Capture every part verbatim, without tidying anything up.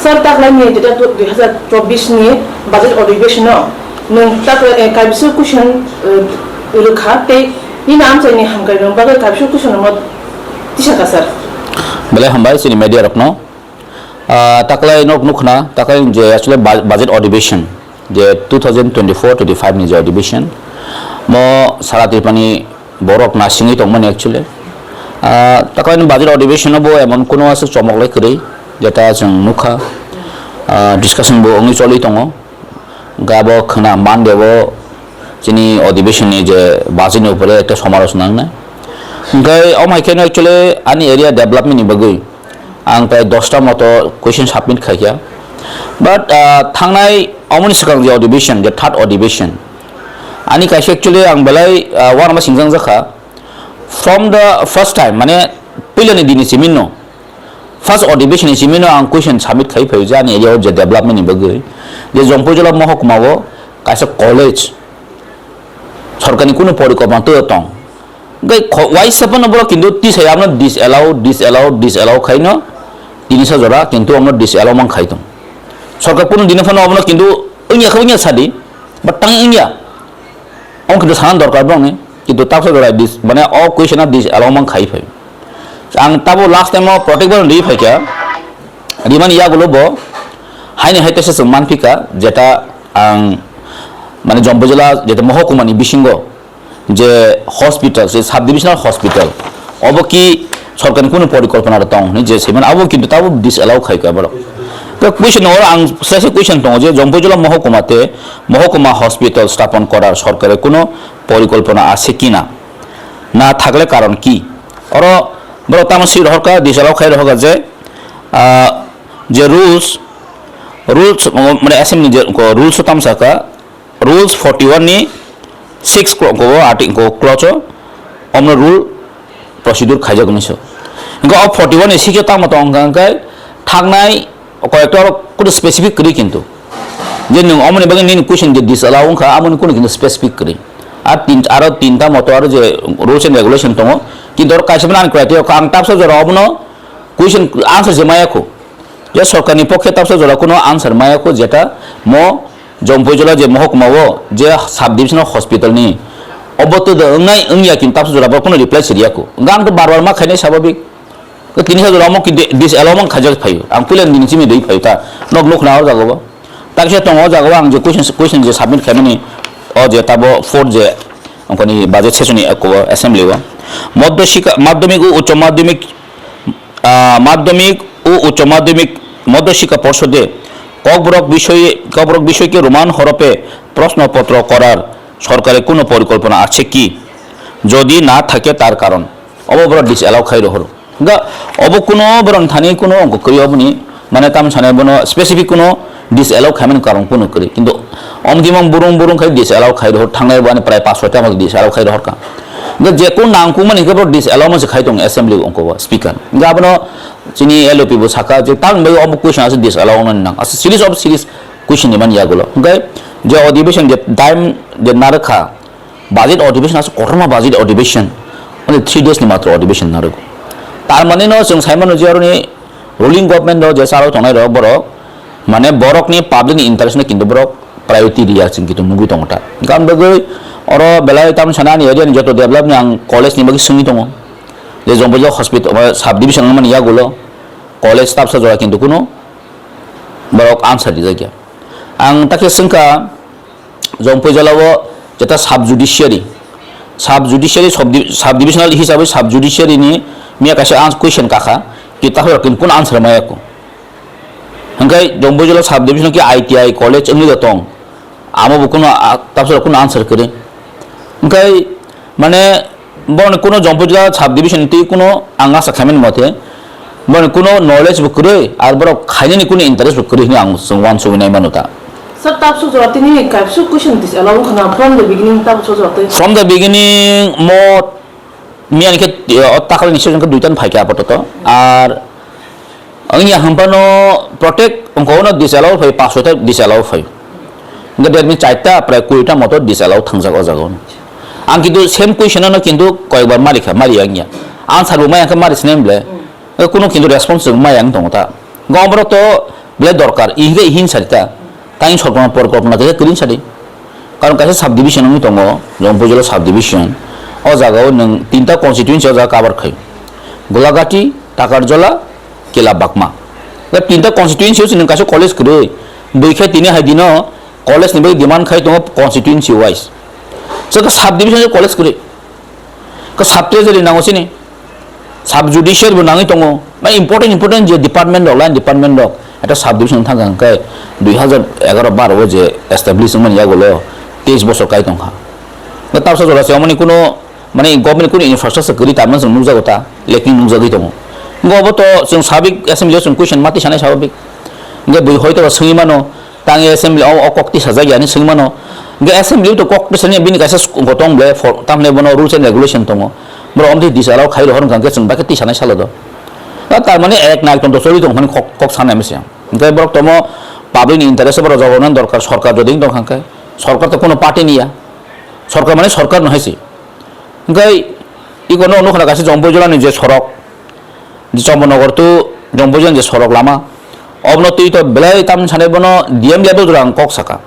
Sir, taklaini jeta dui hazar chobbish ni budget adhibeshon no nwng takla, eh, kaibisa question, eh, rwkha tei nini amchaini hamkrai rwng bagwi kaibisa question no tisa ka, sir. Belai hambai chini media rokno. Ah, taklai nok nukhna, taklai je actually ba-, budget adhibeshon, je two thousand twenty-four twenty-five ni je adhibeshon, mo sara Tripurani borok nasingwi tongmani actually. Ah, taklai ni budget adhibeshon bo emon kuno aswk chomok lai kwrwi, jeta chwng nukha, ah, discussion bo wngwi choli tongo. Hwnkhe abo khwna Monday o chini adhibeshon ni je budget ni upore ekta somarosona wngnai. Hwnkhe omo hai kheno actually ani area development ni bagwi ang prai dosta moto question submit khaikha. But, ah, thangnai omoni swkang je adhibeshon, je third adhibeshon, ani kaisa actually ang belai, ah, uanama singjang jakha. From the first time, mane puilani dini simi no, first adhibeshon ni simi no ang question submit khai phai je ani area o je development ni bagwi, je Jompuijala mohokuma o kaisa college sorkarni kunu porikolpona twi tong. Hwnkhe kho-, waisa phano borok kintu tisai abono disallow, disallow, disallow khaino tinisa jora kintu abono disallow man khai tong. Sorkar kunu dino phano abono kintu wngya khe wngya sadi, but tang wngya. Omo kintu sana dorkar borokni, kintu taksa jora dis-, mane o question a disallow man khai phai. Ang tabo last time o protect ban ri phaikha, rimani yagulo bo haini hai teisa chwng manphika, jeta ang mane Jompuijala jeta mohokuma ni bisingo je hospital, je sub divisional hospital, obo ki sorkarni kunu porikolpona rok tong hinwi je saiman, abo kintu tabo disallow khai kha borok. Tei question oro ang sesa question tongo je Jompuijala mohokuma tei mohokuma hospital stapon korar sorkare kunu porikolpona ase kina, na thakle karon ki? Oro borok tamo si rohorka, disallow khai rohorka je, ah, je rules, rules, mane assembly je ko rules o tamo saka, rules forty one ni six klo-, ko article ko clause o omno rule procedure khaijak hinwi so. Hwnkhe o forty one ni six o tamo tong wngkha hwnkhe thangnai koyekta oro kunu specific kwrwi kintu. Je nwng omoni bagwi nini question je disallow wngkha, amoni kunu kintu specific kwrwi. Ar tin, aro tinta moto aro je rules and regulation tongo, kintu oro kaisa phano ani criteria kha, ang tabsa jora obono question answer je maya kho. Je sorkarni pokhe tabsa jora kuno answer maya kho, jeta mo Jompuijala je mohokuma o je sub divisional hospital ni obo to da wngnai wngya, kintu tabsa jora bo kuno reply siriya kho. Hwnkhe ang to bar bar ma khainai sababik. Tini sa jora omo ki di-, disallow man khaijak phaio. Ang puila nini simi dei phaio ta. Nok nukna o jaga bo. Taksa tongo o jaga o ang je question, question je submit khaimani o je tabo fourth je ongkoni budget session ni eko assembly o. Madhyashika, madhyamik o uccho madhyamik ah, madhyamik o uccho madhyamik madhyashika porshode kokborok bishoye, kokborok bishoyke Roman horope proshno potro korar sorkare kuno porikolpona ase ki? Jodi na thake tar karon. Obo borok disallow khai rohoro. Hwnkhe obo kuno borokni thani kuno ongkha kwrwi oboni, mane tamo sanai bono specific kuno disallow khaimani karon kuno kwrwi. Kintu omdimang burung burung khai disallow khai rohor, thangnai bo ani prai pash soi ta disallow khai rohorkha. Hwnkhe je kun nangkukmani hwnkhe bo disallow mase khai tongo assembly ongkho bo speaker. Hwnkhe abono chini L O P bo saka je tamni bagwi obo question ase disallow wngnani nang. Ase series of series question ni mani yagulo. Hwnkhe je adhibeshon je time je narwkha, budget adhibeshon ase kotorma budget adhibeshon. Only three days ni matro adhibeshon narwgo. Tar mani no chwng saimano je aroni ruling government o je chalo tongnai rok borok, mane borokni public ni interest no kintu borok priority riya chwng kintu nugwi tongo ta. Gan bagwi oro belai tam sana ani area ni joto develop ni ang college ni bagwi swngwi tongo. Je Jompuijala hospital, sub division wngmani yagulo college tabsa jora kintu kuno borok answer rijak ya. Ang takhe swngkha, Jompuijala o jeta sub judiciary, sub judiciary, sub di-, sub divisional hisabai sub judiciary ni miya kaisa ans-, question kakha, ki takhuk rok kunu answer maya kho. Hwnkhe Jompuijala sub division ki I T I college wngwi da tong, amo bo kunu a-, tabsa rok kunu answer kwrwi. Hwnkhe mane Borokni kuno Jompuijala sub division twi kuno ang asa khaimani mote, borokni kuno knowledge bo kwrwi, ar borok khainani kuno interest bo kwrwi hinwi ang chwng uansugwi nai mano ta. Sir, tabso jora tini kaibso question disallow wngkha na from the beginning tabso jora tei? From the beginning mo miya ni khe, eh, o takhali ni session khe duita ni phaikha apatot, ar Wngya hwnphano protect wngkha, ono disallow phai, pash soi ta disallow phai. Hwnkhe derni charta prai kurita moto disallow thangjak o jaga o. Ang kintu same question ano kintu koyekbar marikha, mari wngya. Answer bo maya khe mari sinai ble. Kuno kintu response bo maya wng tongo ta. Hwnkhe omorok to Belai dorkar, ihre ihin sarita. Tang sorkar porikolpona kaisa kwrwi sadi. Karon kaisa subdivision wngwi tongo, Jampui Jala subdivision. O jagao nwng tinta constituency o jaga cover khai. Golagati, Takarjala, Kela Bakma. Da tinta constituency o nwng kaisa college kwrwi. Bui khe tini hai dino college ni bagwi demand khai tongo constituency wise. Saka subdivision o college kwrwi. Ka sub treasury nango sini. Sub judiciary bo nangwi tongo. Ba important, important je department rok, line department rok. Eta subdivision thang kha hwnkhe dui hazar egaroh baro o je establish wngmani yagulo teis bosor kai tongkha. Ba tabsa jora se omoni kuno, mane government kuno infrastructure kwrwi tamo chwng nukjago ta, lacking nukjagwi tongo. Hwnkhe obo to chwng sabik assembly o chwng question ma tisanai sabik. Hwnkhe bui hoito ba swngwi mano, Tang assembly o, o kok tisajak ya hinwi swngwi mano. Hwnkhe assembly o to kok tisani bini kaisa sk-, bo tong ble, for, tamni bono rules and regulation tongo. Borok omtwi disallow khai rohor wngkha hwnkhe chwng bakhe tisanai salo do. Ta, tar mane ek naik tong to choli tong phani kok, kok sanai mese. Hwnkhe borok tomo public ni interest o borok jogorna dorkar, sorkar jodi wng tong kha hwnkhe. Sorkar to kuno party ni ya. Sorkar mane sorkar no hai se. Hwnkhe iko no nukha na kaisa Jampui Jala ni je sorok, Chombonagar to Jampui Jala ni je sorok lama, obono twi to belai tamni sanai bono D M level jora ang kok saka.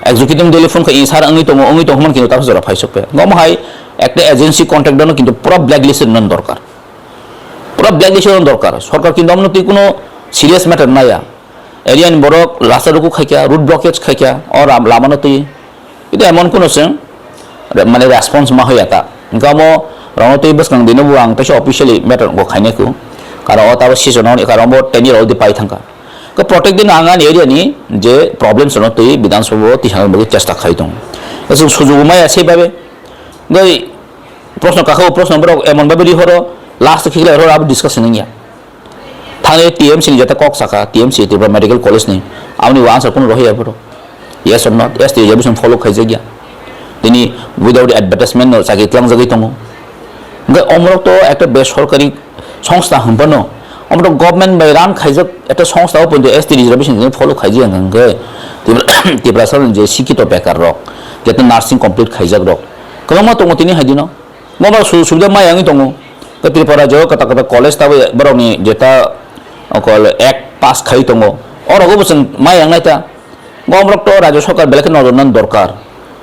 Executive telephone kha i sar wngwi tongo, wngwi tongmani kintu tabsa jora phaisok pe. Omo hai ekta agency contractor no kintu pura blacklist rwna dorkar. Pura blacklist rwna dorkar. Sorkar kintu omono twi kuno serious matter naya. Area ni borok rasta ruku khaikha, road blockage khaikha, o ram-, lama no twi. Itu emon kuno chwng re-, mane response ma hoya ta. Hwnkhe omo rokno twi bwskang dino bo ang teisa officially matter bo khainai kho. Karon o tabo season o, karon bo ten year already pai thangkha. Khe protect dino ang ani area ni je problems rokno twi Bidhan Sabha o tisana bagwi chesta khai tongo. Chwng sujugu maya se babe. Gai proshno kakha o proshno borok emon babe rihoro last khikla horo abo discussion wngya. Thangwi T M C ni jeta kok saka, T M C Tripura Medical College ni, aboni o answer kunu rohya borok. Yes or not? S T reservation follow khaijakya. Tini without advertisement no chakri tlangjagwi tongo. Hwnkhe omorok to ekta besorkari songstha hwnphano, omorok government bai run khaijak ekta songstha o poito S T reservation tini follow khaijakya hwnkhe Tipra-, Tiprasa ni je sikito bekar rok, jeta nursing complete khaijak rok kwbangma tongo tini hai dino. Mo ba su-, subida maya wngwi tongo. Khe Tripura rajyo o kwtal kwtal college tabwi borokni jeta okol act pass khai tongo. O rogo bo chwng maya wngnai ta. Bo borok to rajyo sarkar belai khe nojor nani dorkar.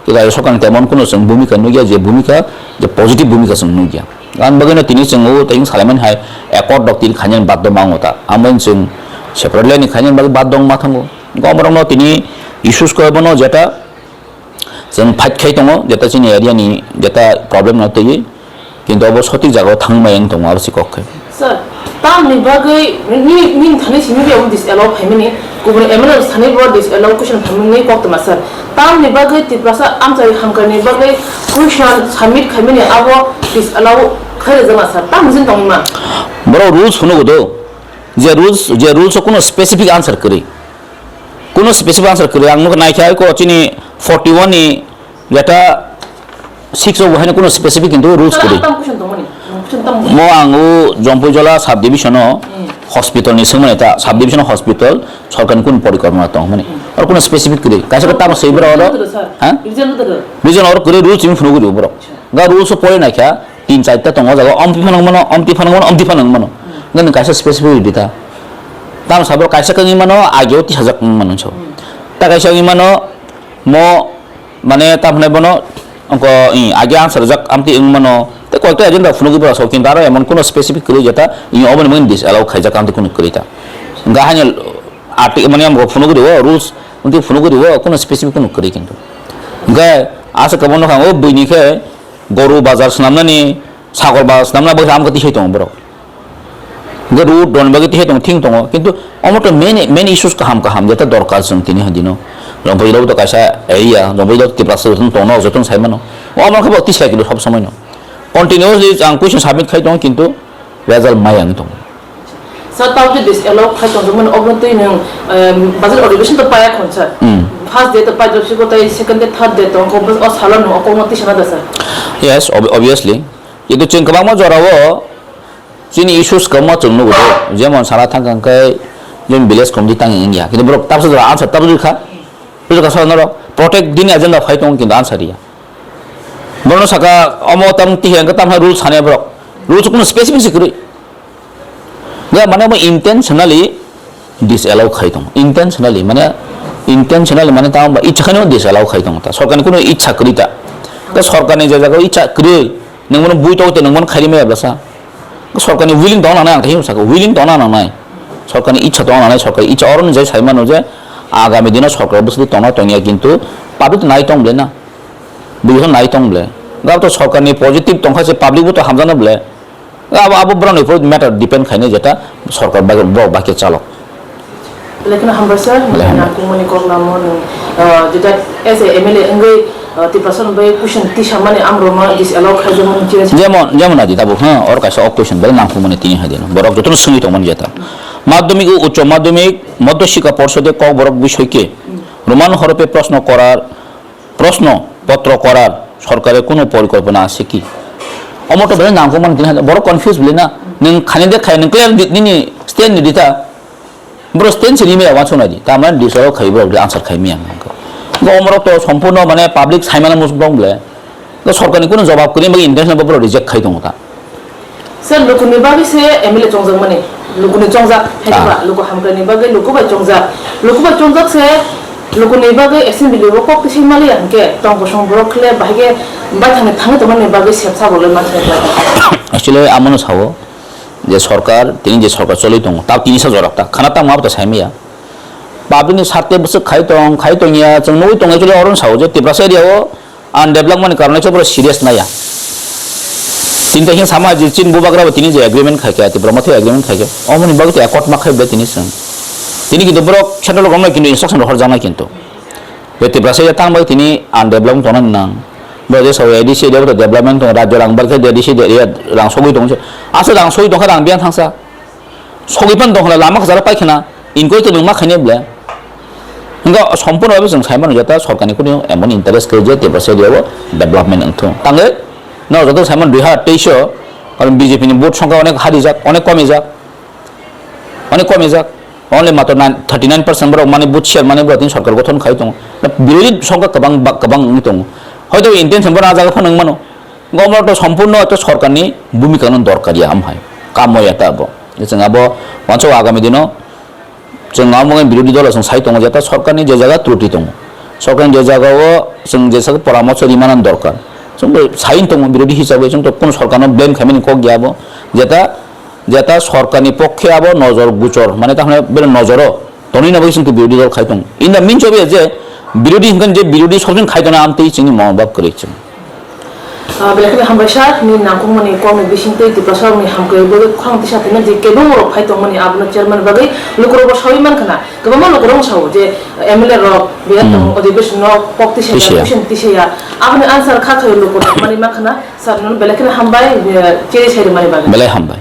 Rajyo sarkar ni temon kuno chwng bhumika nukya, je bhumika, je positive bhumika chwng nukya. Ani bagwi no tini chwng o tei salaimani hai accord rok tini khainani baddo ma wngo ta. Amo chwng separate line ni khainani bagwi baddo wngma thango. Bo borok no tini issues khe bono jeta Chwng fight khai tongo, jeta chini area ni jeta problem no twiwi, kintu obo sotik jaga o thangwi maya wng tongo, abo se kok khe. Sir, tamni bagwi ni, ni thani simi abo disallow phaimani, kubun M L A sani bo disallow question phaimani kok toma sir. Tamni bagwi Tiprasa amchai hamkrai ni bagwi question submit khaimani abo disallow khairok jama sir. Tam jin tongma. Borok rules phunuk do, je rules, je rules o kuno specific answer kwrwi. Kuno specific answer kwrwi, ang nukha naikha ko chini forty one ni jeta six o bo haino kuno specific kintu rules kwrwi. Tam question tongmani, question tam. Mo ang o Jampui Jala sub division o Hmm. hospital ni swngmani ta, sub division o hospital sorkar ni kun porikorma tong mani. Hmm. Or kuno specific kwrwi, kaisa ka tamo sei bra oro. Sir, Ha? Region lo tero. Region or kwrwi rules ni phunuk kwrwi borok. Ga rules o pore naikha, tin charta tongo, jaga omti phanang mano, omti phanang mano, omti phanang mano. Ga nang kaisa specific dita. Tam sabor kaisa kangwi mano, ageo tisajak wng mano so. Ta kaisa wngwi mano, mo, mane, tam hwnai bono, ongko, i, age answer jak, amti wng mano. Te koyekta agenda phunugwi bora so, kintu aro emon kuno specific kwrwi jeta, i, oboni mungni disallow khaijak, amti kuno kwrwi ta. Ga haino, arti, mane, amgo phunugwi rio, rules, amti phunugwi rio, kuno specific kuno kwrwi kintu. Ga, asa kabon nokha, o buini khe, Goru bazar swnamnani, sagor bazar swnamna bagwi amo khe tisai tongo borok. Hwnkhe road rwna bagwi tisai tongo, thing tongo. Kintu omo to main, main issues kaham kaham jeta dorkar chwng tini hai dino. Jompuilago to kaisa area, Jompuilago Tiprasa jotono tongno, jotono sai mano. Omo khe bo tisai kilo sob somoi no. Continuously ang question submit khai tongo, kintu result maya wngwi tongo. Sir, tao je disallow khai tongjakmani, obo twi nwng, em, budget adoption to paya khon, sir. Hmm. First day to paijak siko, tei second day, third day to, o salo nwng o kokno tisana da, sir? Yes, ob-, obviously. Kintu chwng kwbangma jorao chini issues kwbangma chwng nugo de. Jemon sana thang kang khe, jemon village committee tang wngya. Kintu borok tabsa jora answer tabsa rwkha. Rwkha sir norok. Protect dini agenda phai tongo kintu answer riya. Borokno saka, omo tamo tihi hwnkhe tamo rules sani borok. Rules kuno specific se kwrwi. Ga mane omo intentionally disallow khai tongo, intentionally, mane, intentionally, mane, tamo ba icha khaino disallow khai tongo ta, sorkarni kuno icha kwrwi ta. Ta sorkarni je jaga icha kwrwi, nwng bono bui tok te nwng bono khairi maya bwsa. Sorkarni willing tongna nangnai, ang tei saka, willing tongna nangnai. Sorkarni icha tongna nangnai, sorkarni icha oro je sai mano je agami dino sorkar bwswk tongna tongya, kintu public nai tong ble na. Bui nai tong ble. Gab to sorkarni positive tongkha se public bo to hamjana ble. Abo, abo borokni upor matter depend khainai jeta sorkar bai, borok bai khe chalok. Belai kheno hambai sir, belai hambai. Nangkukmani kok lamo nwng, ah, jeta as a M L A wngwi, ah, Tiprasa bai question tisa mani amrokno disallow khaijak mani chire. Jemon, jemon adi tabuk, ha, oro kaisa o question belai nangkukmani tini hai dino. Borok jotono swngwi tongmani jeta. Madhyamik o Uccho Madhyamik, Madhya Shikha Porshode Kokborok bishoy ke Roman horope proshno korar প্রশ্নপত্র করার সরকারের কোনো পরিকল্পনা আছে কি? Omo to belai nangkukmani tini hai, borok confuse belai na, nwng khaina de khai, nwng clear di, nini stand ni dita, borok stand se rimaya wansuk nai di, ta mane disalo khai borok de answer khai maya nangkuk. Bo omorok to sompurno mane public saimano musuk dong belai, to sorkarni kuno jobab kwrwi bagwi intention bo borok reject khai tongo ta. Sir, lukuni bagwi se M L A chongjak mani. Lukuni chongjak, hai ba, luku hamkrai ni bagwi luku bai chongjak. Luku bai chongjak se, lukuni bagwi assembly o kok tisi mali ya hwnkhe, tong kosong borok khle bahai khe bai thangni thangwi tongmani bagwi sepsa bolai ma khe. Actually, amono sao je sorkar, tini je sorkar choli tongo, ta tini sa jorok ta, khana ta ma ta sai maya. Public ni sarte bwswk khai tong, khai tong ya, chwng nugwi tong actually oro sao je Tiprasa area o, ang development ni karon khe borok serious naiya. Tini ta khe sama je chini bubagra bo tini je agreement khai khe, Tipra Motha agreement khai khe, omoni bagwi to accord ma khai ble tini chwng. Tini kintu borok central government kintu instruction rok horjaknai kintu. Be Tiprasa ya tang bai tini undeveloped tongna nang. Bo je sao A D C area bo to development tong, rajyo rang bar khe A D C area rang sogwi tong se. Asa rang sogwi tong kha rang biyan thangsa. Sogwi pan tong kha lama khasaro paikhana, inquiry to nwng ma khainai ble. Hingkha sompurno bhabe chwng sai mano jeta sorkarni kunu emon interest kwrwi je Tiprasa area o development wngthung. Tangwi no joto sai mano dui hazar teis o, karon B J P ni vote songkha onek harijak, onek komijak, onek komijak. Only matro nine, thirty nine percent borok mani vote share mani borok tini sorkar gothon khai tongo. Birodhi songkha kwbang ba-, kwbang wngwi tongo. Hoito intention borok ah jaga phano wng mano. Gomorok to sompurno to sorkarni bhumika no dorkar ya, am hai. Kamo ya ta abo. Chwng abo wansa agami dino chwng amo birodhi dolo chwng sai tongo jeta sorkarni je jaga truti tongo. Sorkarni je jaga o chwng je saka poramorso rimana dorkar. Chwng bo sai tongo birodhi hisabe chwng to kono sorkarno blame khaimani kok ya abo. Jeta, jeta sorkarni pokkhe abo nojor guchor, mane ta hwnai bele nojoro tonwi na bagwi chwng to birodhi dol khai tongo. In the means of je birodhi hwnkhe je birodhi sokjin khai tongo amtwi chwngni mama bab kwrwi chwng. Ah, belai kheno hambai sir, nini nangkukmani kokni bisingtwi Tiprasarokni hamkrai bagwi khorang tisa thwimani je kebengmarok phai tongmani abono chairman bagwi lukurokbo saui mankha na. Kwbangma lukurok wng sao je M L A rok birat tong, hmm, odhibesono kok tisa ya, tisa ya, question tisa ya. Aboni answer kha khaio lukurok manwi mankha na. Sir, nono belai kheno hambai, eh, chiri sai rwmani bagwi. Belai hambai.